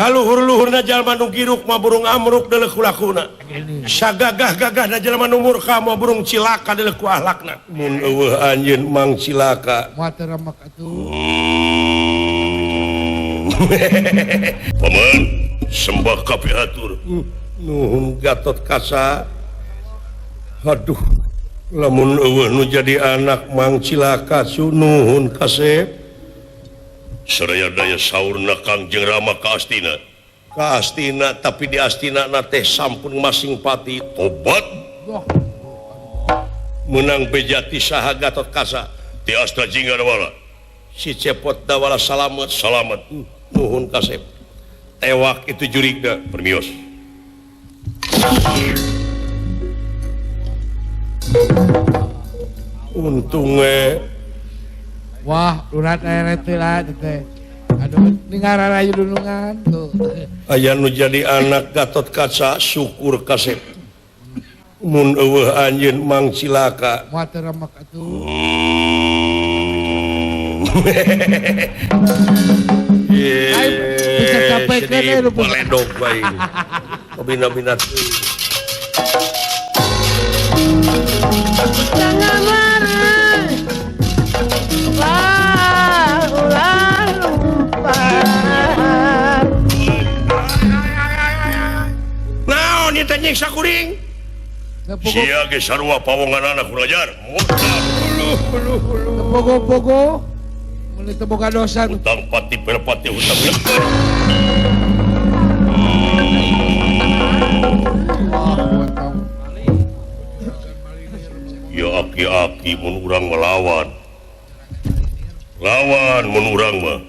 Saluhur-luhurna jalma nu giruk mah burung amruk deuleuh kulakuna. Sagagah-gagahna jalma nu murka mah burung cilaka deuleuh ku ahlakna. Mun eueuh anjeun mang cilaka. Moal teu remek atuh. Paman, sembah kapihatur. Nuhun Gatot Kaca. Aduh, lamun eueuh nu jadi anak mang cilaka su nuhun kasep. Saraya daya saurna Kangjeng Rama ka Astina. Ka Astina tapi di Astina na teh sampun masing pati tobat. Menang bejati saha Gatot Kaca ti Asta Jingga Dawala. Si Cepot Dawala salamet salamet. Nuhun kasep. Tewak itu jurigna permios. Untungnya wah urat lah teh. Aduh ningararayu dunungan tuh. Aya nu jadi anak Gatot Kaca syukur kasep. Mun eueuh anjeun mang cilaka. Moal teu remek atuh. Sedih baledog bae. Bina-bina naon ieu teh nyiksa kuring? Sia ge sarua pawonganana kurang ajar. Pogo-pogo mun teu boga dosa. Hutang pati perpati hutang. Ya aki-aki mun urang melawan. Lawan mun urang mah.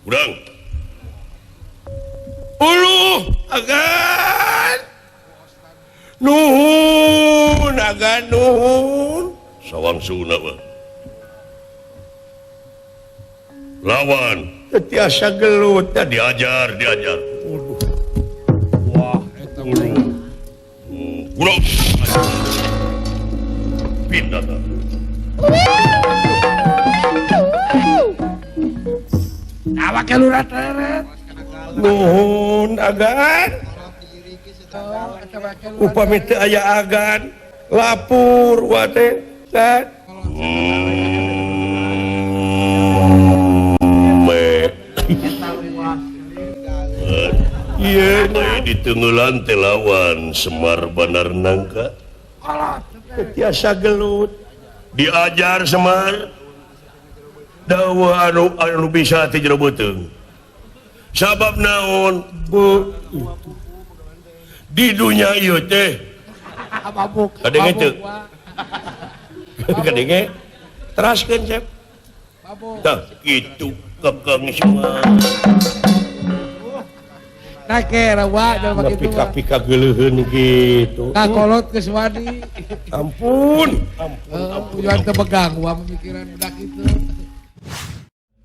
Urang. Uluh agan. Nuhun agan nuhun. Sawang suna mah. Lawan tiasa gelut diajar diajar. Waduh. Wah eta kurang. Pindah ta. Awak lurah teret. Nuhun agan. Upami teu aya agan lapur wa teh. Iya, ditenggelan teh lawan Semar Bandar Nangka. Tiasa gelut. Diajar Semar. Dawa anu anu bisa ti jero beuteung. Sabab naon? Bu. Di dunya ieu teh. Mabuk. Kadenge teu? Kadenge? Teraskeun, Cep. Tah kitu kekeng Semar. Nah kera wa jelema kitu. Pika-pika geuleuheun kitu. Kakolot geus wani. Ampun, ampun, ampun. Tujuan teu begang wa pemikiran budak itu.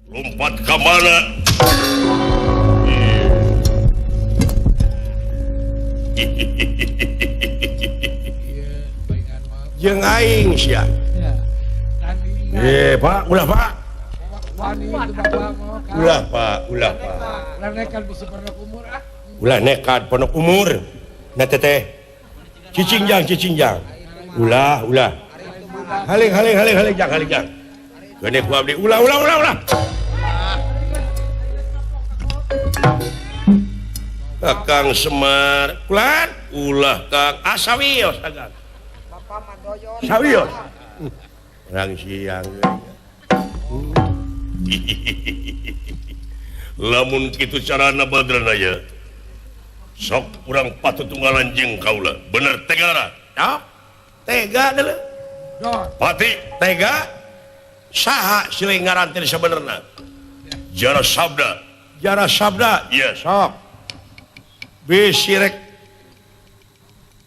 Lompat ka mana? Jeung aing sia. Pak, ulah Pak. Ulah Pak, ulah Pak. Ulah nekat bisa pondok umur ah. Ulah nekat pondok umur. Nah teteh. Cicing jang, cicing jang. Ulah, ulah. Haling, haling, haling, haling jang, haling jang. Gede ku abdi. Ulah, ulah, ulah, ulah. Kakang Semar, ulah, ulah Kang. Asawios Kang. Sawios. Rang siang. Lamun kitu carana Badranaya sok urang patut tunggalan jeung kaula bener tegara ya tega deuleu pati tega saha silih ngarantir sabenerna jara sabda ieu sok bisi rek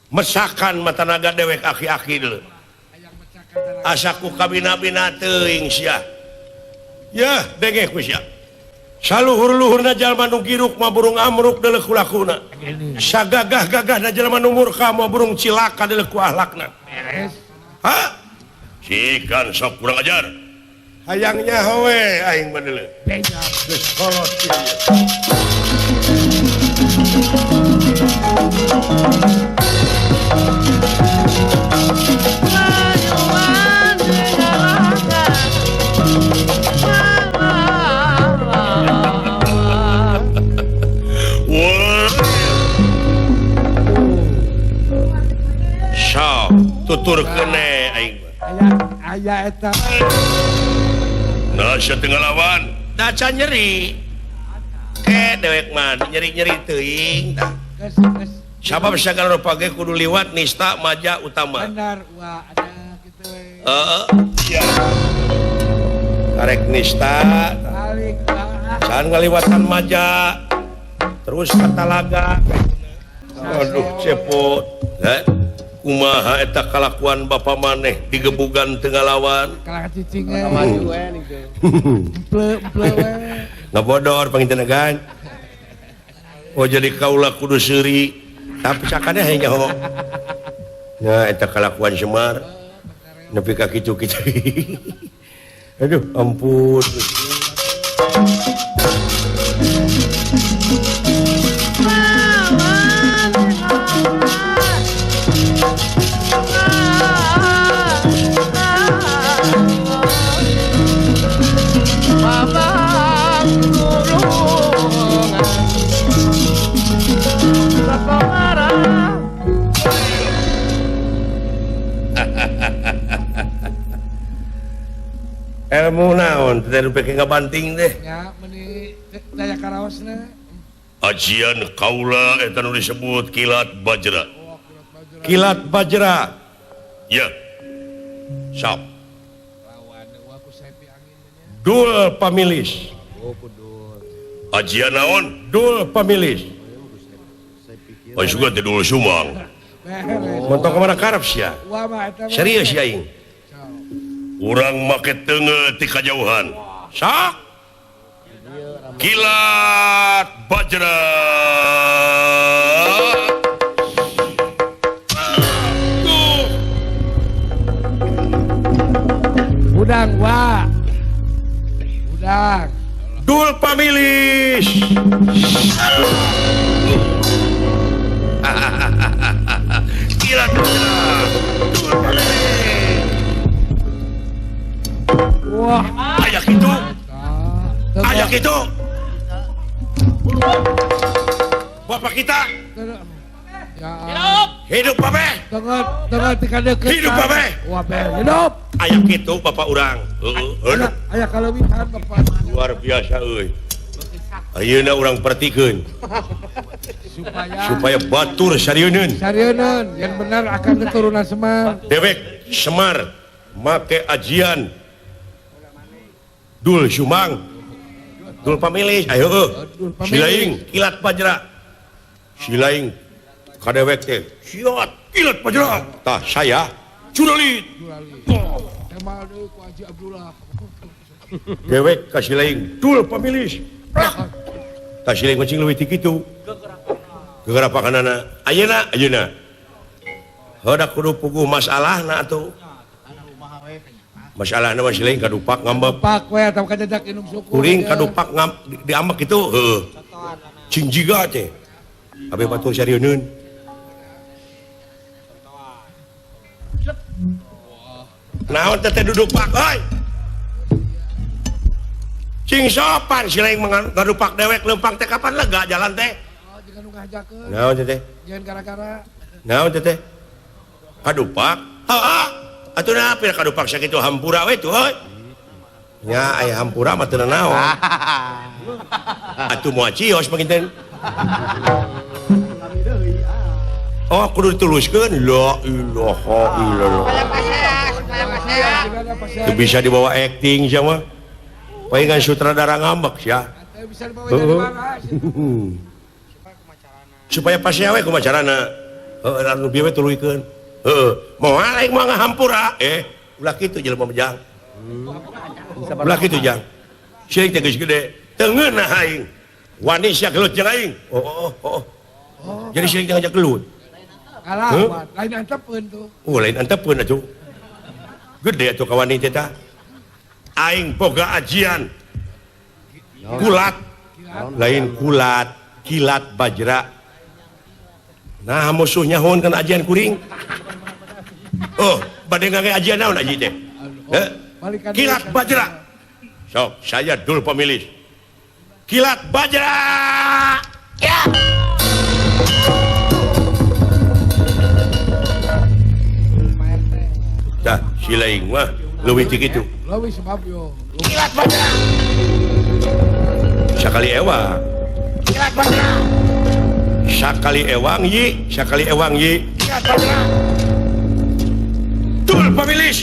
mesakan mata naga dewek aki-aki deuleu asa ku kabina-bina teuing sia. Ya, denge ku sia. Saluhur-luhurna jalma nu giruk mah burung amruk deuleuh kulakuna. Sagagah-gagahna jalma nu murka mah burung cilaka deuleuh ku ahlakna. Beres. Ha? Sikan sok kurang ajar. Hayangnya we aing mah deuleuh. Geus kolot kieu. Tutur kene aing aya eta nah sia teu ngalawan da can nyeri ke dewek mah nyeri-nyeri teuing tah sabab sagala rupa ge kudu liwat nista maja utama benar wah ada kitu we heeh sia karek nista balik can ngaliwatan maja terus ka talaga aduh cepot kumaha eta kalakuan bapa maneh digebugan teu ngalawan kalah cicing we ngabodor panginten kan oh jadi kaula kudu seuri tapi sakane hayang nyaho nya eta kalakuan Semar nepi ka kitu-kitu aduh ampun. Ilmu naon teh nu peke ngabanting teh nya meuni daya karaosna ajian kaula eta nu disebut kilat bajra. Kilat bajra ya sok dul pamilis ajian naon dul pamilis oh juga teh dul sumang montong ka mana karep sia serius ya aing urang make teungeut ti kajauhan sok kilat bajra udang wa udang dul pamilis kilat bajra dul pamilis. Wah, ayak itu. Ayak itu. Bapak kita. Hidup. Hidup babe. Hidup babe. Wah, hidup. Ayak itu bapak urang. Heeh. Ayak kaleuwihan bapak. Luar biasa euy. Ayeuna urang pertikeun. Supaya batur sarieun. Sarieun, yang benar akan keturunan Semar. Dewek Semar make ajian dul sumang dul pamilis ayo silaing kilat bajra silaing kadewek teh siot kilat bajra tah saya curalit dewek ka silaing dul pamilis tah silaing mancing leuwih ti kitu gegerapakanana ayeuna ayeuna heudak kudu puguh masalahna atuh masalah nama silaing kadupak ngambek pak we atawa kajajak inum suku kuring kadupak ngam diambek kitu heuh cing jiga teh abe batur sarieun naon teh dudupak euy cing sopan silaing ngadupak dewek leumpang teh kapan lega jalan teh oh jeung nu ngajakeun naon teh jangan gara-gara naon teh kadupak heeh atuh na pira kadupak sakitu hampura we tuh euy nya aya hampura mah teu naon atuh moal cios panginten oh kudu dituluskeun la ilaha illallah teu bisa dibawa acting sia mah palingan sutradara ngambek sia bisa dibawa jadi marah supaya pasea we kumaha carana heuh anu bieu we tuluykeun heeh moal aing moal ngahampura ulah kitu jelema mah jang ulah kitu jang sieu teh geus gede teu ngeunah aing wani sia gelut jeung aing oh oh oh jadi sieu teh ngajak gelut kalah lain antepeun tuh oh lain antepeun atuh gede atuh kawani teh tah aing boga ajian kulat lain kulat kilat bajra Nah musuhnya nyahoan kana ajian kuring. Oh, bade ngangge ajian naon aji teh? Kilat bajra. Sok, saya dul pemilis. Kilat bajra. Ya. Dah, si lain mah leuwih ti kitu. Leuwih sebab yo. Kilat bajra. Sakali ewang. Kilat bajra. Sakali ewang yi, sakali ewang yi. Kilat bajra. Dul pemilis.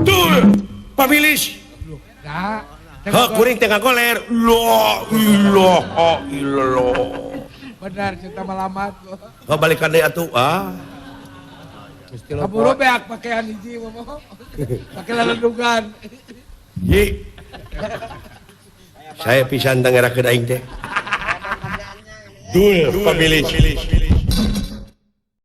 Dul pemilis. Heh, kuring teh ngagoler. La ilaha illallah. Benar cinta malamat. Oh, balikan deui atuh. Ah. Kaburu beak pakaian hiji mah. Pake laledugan. Yi. Saya pisan teh ngerakeun aing teh. Dul pemilis.